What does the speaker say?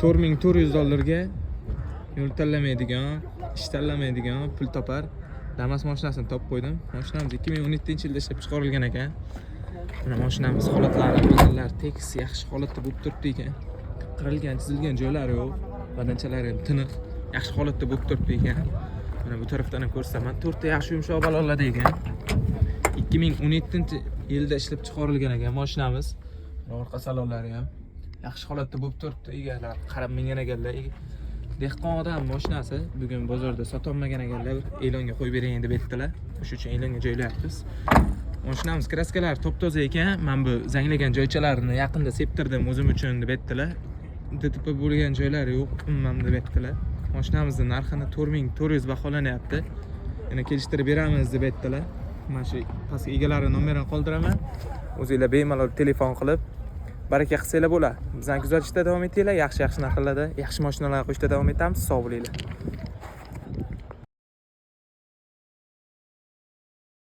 4400 dollarga yo'l tanlamaydigan, ish tanlamaydigan, pul topar Damas mashinasini topib qo'ydim. Mashinamiz 2017-yilda ishlab chiqarilgan ekan. Mana, mashinamiz holatlari, modellar tekis, yaxshi holatda bo'lib turibdi ekan. Qirilgan, chizilgan joylari yo'q. Badanchalari ham tiniq, yaxshi holatda bo'lib turibdi ekan. Mana, bu tarafdan ham ko'rsataman. To'rtta yaxshi yumshoq balonlarda ekan. 2017-yilda ishlab chiqarilgan ekan mashinamiz. Mana, orqa salonlari ham yaxshi holatda bo'lib turibdi. Egalari qarab mingan ekanlar. Dehqon odam mashinasi, bugun bozorda sotolmagan ekanlar, e'longa qo'yib bering deb aytdilar. O'sha uchun e'longa joylayapmiz. Mashinamiz краска lari top toza ekan. Mana bu zanglagan joychalarini yaqinda septirdim o'zim uchun deb aytdilar. DTP bo'lgan joylari yo'q umuman deb aytdilar. Mashinamizni narxini 4400 baholanyapti. Yana kelishtirib beramiz deb aytdilar. Mana shu pastga egalari nomerini qoldiraman. O'zinglar bemalol telefon qilib baraka qilsanglar bo'ladi. Bizani kuzatishda davom etinglar. Yaxshi yaxshi narxlarda, yaxshi mashinalar qo'yishda davom etamiz. Sog' bo'linglar.